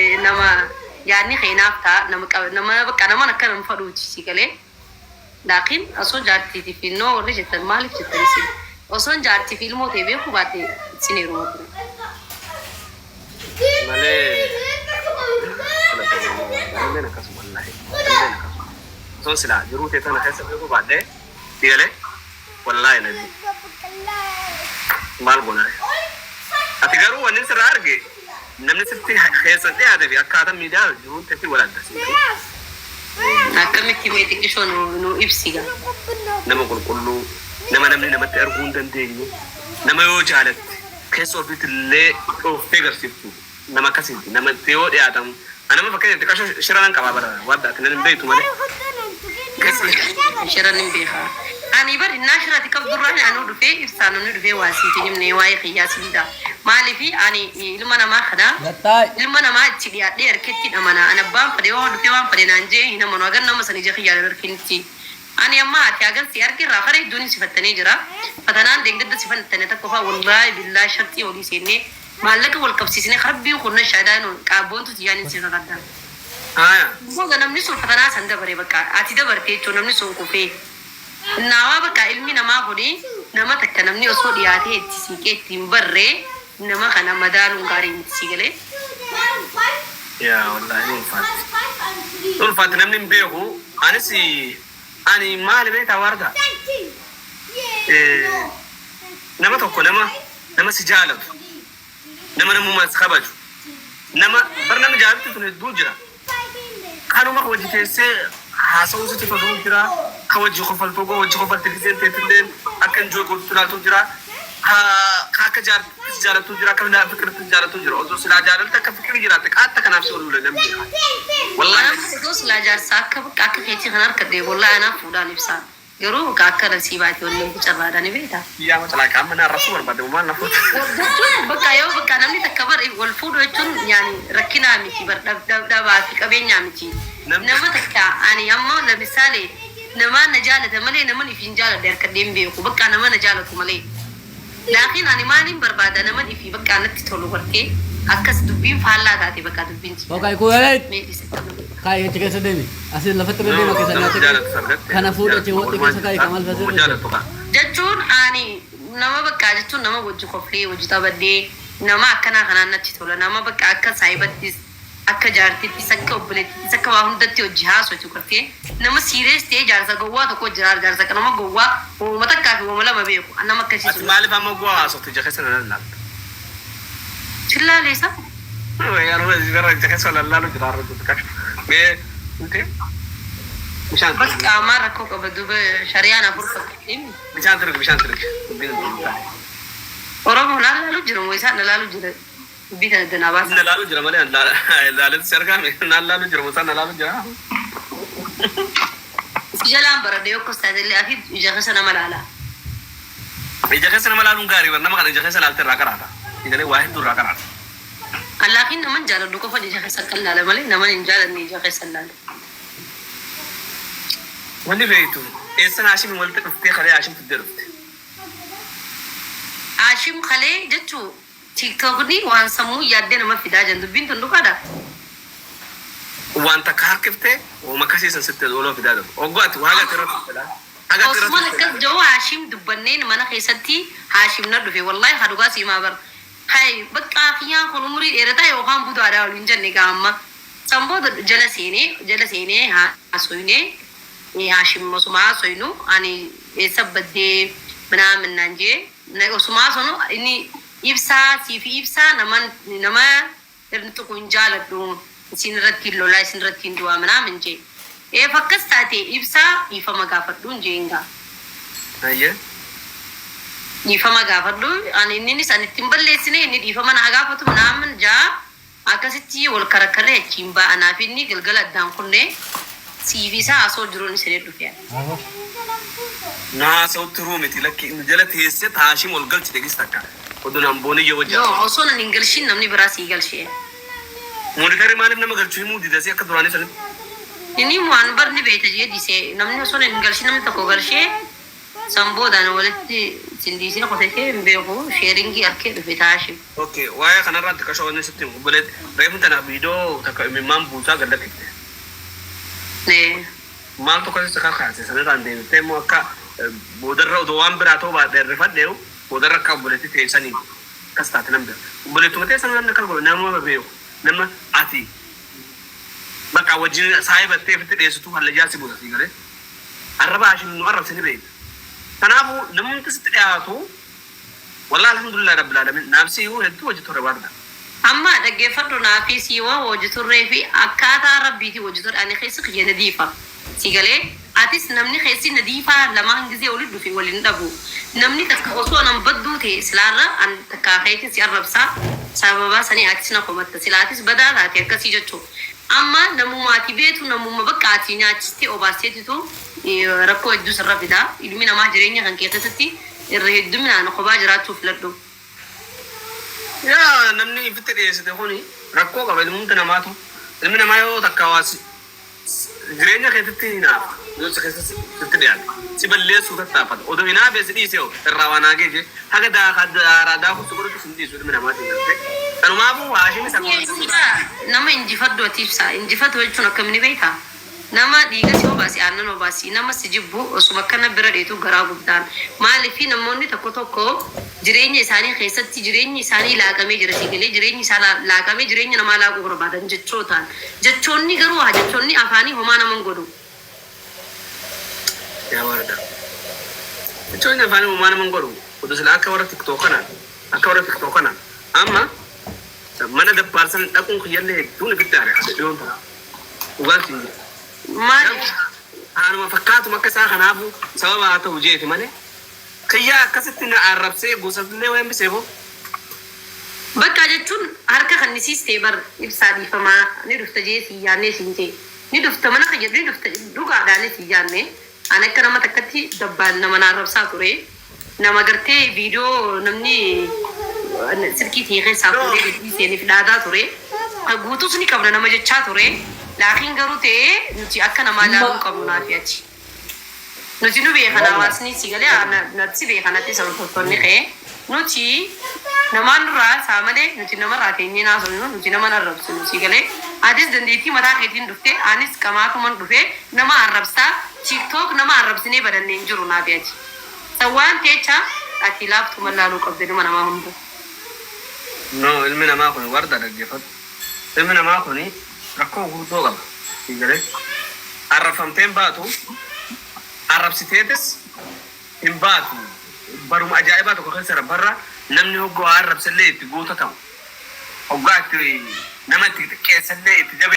Nama yaadni kee naaf ta'a, nama qaba, nama bakka naman akka nama fadhuuti si galee. Laakiin osoo jaartiitii fi noo warri jettan, maaliif jettan isin? Osoon jaartii fi ilmoo ta'e beekuu baadhe sin heeruma ture. Malee anilleen akkasuma, wallahi anilleen akkasuma. Osoon silaa jiruu tee tana keessa beekuu baadhee, si galee, wallahi nabi maal goonaa? Ati garuu wanni sirraa arge, namni sitti keessan dhiyaate fi akkaataa miidiyaa jiruun teetii wal adda, si galee. Akkamitti? Mee xiqqishoo nu ibsi gaa. Nama qulqulluu, nama namni namatti arguu hin dandeenye, nama yoo jaalatte keessa ofiitti illee dhooftee garsiiftu, nama akkasiiti. Nama itti yoo dhiyaatamu, anama fakkeenya xiqqasho shira nan qabaa bara wadda ati nan hin beektu malee. Shiran hin beekaa. Ani bari innaa shirati qabdurraan anuu dhufee ibsaa, namni dhufee waa siif hin himne, waa'ee kiyyaa si dida. Maaliifi ani ilma namaa kana Gattaay. ilma namaa itti dhiyaadhee harketti dhamana. Ani abbaan fedhe yoo dhufee waan fedhe naan jee hin amanu. Hagan nama san ija kiyyaan harkinitti. Ani amma ati hagan si arge irraa kara hedduun sifattanii jira. Fatanaan deengadda sifattanii tokko faa, wallaahi billaa, sharxii olii seennee maallaqa wal qabsiisnee rabbiin kun na shaadaa qaabboontu tiyyaan hin sirra qaddaa. Haaya. Booda namni sun fatanaa san dabare, bakka ati dabarte jechuun namni sun kufee. Naawaa bakka ilmi namaa kuni nama takka namni osoo dhiyaatee itti siiqee itti hin barree nama kana madaaluun gaarii miti, si galee. Yaa wallahi ni ulfaatti. Ni ulfaatti, namni hin beeku. Anis ani maali beektaa waardaa? Nama tokko, nama si jaalatu, nama namummaan si kabaju, nama bar namni jaalatu tun hedduu jira. Kanuma hojii teessee haasa'uu sitti toluu jira. Ka wajji kofaltuu, ka wajji kofalti giseen teetillee akka enjoy gootutti ilaaltu jira. Ka akka jaartittis jaalattu jira. Akka fikirittis jaalattu jira. Osoo silaa jaalalti akka fikiri jiraatte qaatta kanaaf si oluu namni beeka. Wallaahi. Anaaf osoo silaa jaarsaa akka keetii kan harkadhe, wallahi anaaf fuudhaan ibsaa. Garuu bakka akka nasiibaati, wanni hundi carraadha, ni beektaa. Yaa macalaa qaama na arrabsuu barbaade, maal na fuuta? Jechuun bakka yoo bakka namni takka bar wal fuudhu jechuun yaani rakkinaa miti bar, dhabaa fi qabeenyaa miti. Nama takka ani amma lamisaale namaa na jaalata malee naman ifiin jaaladhe harkadhee hin beeku, bakka nama na jaalatu malee. Laakiin ani maaliin barbaada? Naman ifii bakka natti tolu gartee akkas dubbiin faallaa taate, bakka dubbiin Okay, kuulee. Mee isitti Kaayee achi keessa deemi. Asii lafatti irra deema keessa Nama nyaata. jaalatu argatte. Kana fuudhe achi wixii keessa kaayee kamal Nama fasirra. jaalatu kaa. Jechuun ani nama bakka jechuun nama wajji koflee wajji taphadhee, nama akkanaa kanaan natti tola. Nama bakka akka saahibattis, akka jaartittis, akka obboleettittis, akka waa hundatti hojii haasoftu gartee, nama serious ta'ee. Jaarsa gowwaa tokko jira, jaarsa nama gowwaa uumama takkaa fi uumama lama beeku, nama akkasii Ati sun. Maaliif amma gowwaa haasoftu ija keessa na lallaalta? Sillaaleessa. Yeroo gara ija keessa lallaalu jira har'a jirtu kan. Mee inte bishaan Bakka qaamaa rakkoo qaba, duuba shariyaan afur fakkaatti. Bishaan turge, bishaan turge. Dubbiin hin taane. Oromoon laalu jiru moo isaan laalu jira? Dubbii kana danaa baasa. Na laalu jira malee laaletti si argame naan laalu jira moo isaan na laalu jira? Si jalaan baradhe, yoo akkas taate illee ati ija keessa nama laala. Ija keessa nama laaluun gaarii bar, nama kana ija keessa laalte irraa qaraata. Egalee waa hedduu irraa qaraata. Laakiin naman jaaladhu qofa ija keessa kan laala malee naman hin jaalanne ija keessa hin laalu. Wanni beektu eessan Haashim walitti dhuftee kalee Haashim fiddee dhufte? Haashim kalee jechuu TikTokni waan sammuu yaaddee nama fidaa jiran, dubbiin tun dhugaadha. Waan takka harkiftee ooma akkasiisan sitti oloo fidaa jiru. Oggoo ati haga ati irra turte laa. Haga ati irra Osman turte. Akkas jiru Haashim dubbanneen mana keessatti Haashim na dhufe, wallahi haa dhugaa siimaa bar. Hay bakka kiyyaan kun umurii dheerataa yookaan budaadhaa waliin jenne gaa amma. San booda jala seenee haasoynee, Haashim osuma haasoynu ani eessa baddee minaamin naan jee, osuma haasonu inni ibsaa siifi ibsaa nama nama irni tuqu hin jaaladhu, isin irratti hin lolaa, isin irratti hin du'aa minaamin jee. Eef akkas taate, ibsaa dhiifama gaafadhuun jeen gaa. Ayyee. Dhiifama gaafadhu, ani inninis ani ittiin balleessine, inni dhiifama naa gaafatu minaamin jaa, akkasitti wal karakkarree achiin ba'a. Anaaf inni galgala addaan kunne, siifi isaa asoo jiruun isinii dhufe. Naasa'utti ruu miti, lakki nu jala teessee Haashim ol galchite gis takka. Oduu booniyya wajji. No, osoo nan hin galshin namni biraa sii galshee. Moonitarii maaliif nama galchu himuu didasii akka duraanii sanitti? Inni waan barni beekta jee dhisee, namni osoo nan hin galshin namni tokko galshee. San boodaan walitti isin dhiisee qotatee hin beeku sharingii arkee dhufe taashim. Okay, waa'ee kanarratti qashoo wanni sitti himu obboleetti reefu tana viidiyoo takka imimmaan buusaa gad lakkifte. Maaltu akkasitti kakaase sanirraan deebiftee immoo akka boodarra odoo waan biraa ta'uu baadhe rifadheeyu boodarra akka obboleettii teessanii akkas taate nan beeka. Obboleettuma teessan namni akkas godhu nama beeku nama ati bakka wajjin saahibattee ofitti dhiyeessitu hallayyaa si buusa sii galee. Arraba Haashim nu arrabse ni beekta. Kanaafuu namumti sitti dhiyaatu wallahi alhamdulillah rabbil alamin naaf siyyuu hedduu wajji turre barda. Amma dhaggeeffadhu naafii sii waan wajji turree fi akkaataa rabbiitii wajji turre ani keessi kiyya nadiifa si galee atis namni keessi nadiifaa lamaan gizee walitti dhufe wal hin dhabu namni takka osoo anan badduu ta'e silaarra an takkaa keetiin si arrabsaa sababaa sanii atis na komatta sila atis badaa taate akkasii jechuu amma namuma ati beetu namuma bakka ati nyaachistee obaasteetitu rakkoo hedduu sirra fida ilmi namaa jireenya kan kee keessatti irra hedduminaan kophaa jiraachuu filadhu. Yaa namni ifitti dhiyeessite kuni rakkoo qaba ilmumti namaatu. Ilmi namaa yoo takka waa jireenya keetitti hinaafa yoo si keessa sitti dhiyaate si balleessuu tattaafata odoo hinaafee si dhiisee hoo irraa waa naa geejee haga daaka daaraa daakuu si godhutti sin dhiisu ilmi namaatiin gartee kanumaafuu haashimi sana Nama injifadhu ati ibsaa. Injifatu jechuun akkami ni beektaa? Nama dhiiga si obaasi aannan obaasi nama si jibbu osuma akkana bira dheetu garaa gubdaan. Maaliif namoonni tokko tokko jireenya isaanii keessatti jireenyi isaanii laaqamee jira si galee jireenyi isaa laaqamee jireenya namaa laaquu barbaadan jechootaan. Jechoonni garuu haa jechoonni afaanii homaa nama hin godhu. Yaa warda. Jechoonni afaanii homaa nama hin godhu. Oduu sila akka warra TikTok kana akka warra TikTok kana amma mana dabbaarsan dhaquun kiyyallee hedduun ifitti aare dhiyoon tana. Dhugaan siin jedha. Maali? Haanuma fakkaatuma akka isaa kanaafu sababa haa ta'u jeeti malee. Kiyyaa akkasitti na arrabsee gosa illee waan biseefoo. Bakka jechuun harka kan nisiistee bar ibsaa dhiifamaa ni dhufta jee si yaannee siin jee ni dhufta mana kiyya ni dhufta dhugaadhaan si yaanne an akka nama takkatti dabbaan nama na arrabsaa ture nama gartee viidiyoo namni silkii tiyya keessaa fuudhee gad dhiiseeniif dhaadaa ture ka guutus ni qabna nama jechaa ture laakiin garuu ta'ee nuti akka namaa laaluu qabnu naafi ati. Nuti nu beekan hawaasni si galee natti beekan ati hordoftoonni kee nuti namaan nurraa isaa malee nuti namarraa teenyee naasofnu nuti nama arrabsinu si galee atis dandeettii mataa keetiin dhufte anis qamaatuman dhufe nama arrabsaa TikTok nama arrabsinee badannee hin jiru naafi ati. San waan teecha ati laaftuma laaluu qabde ilma namaa hunda. No, ilmi namaa kun warda dhaggeeffadhu. Ilmi namaa kun rakkoo gurguddoo qaba. Si galee arrabfamtee hin baatu, arrabsiteetis hin baatu. Baruma ajaa'ibaa tokko keessa barra namni hoggaa waa arrabsellee itti goota ta'u. Hoggaa itti nama itti xiqqeessellee itti jabe.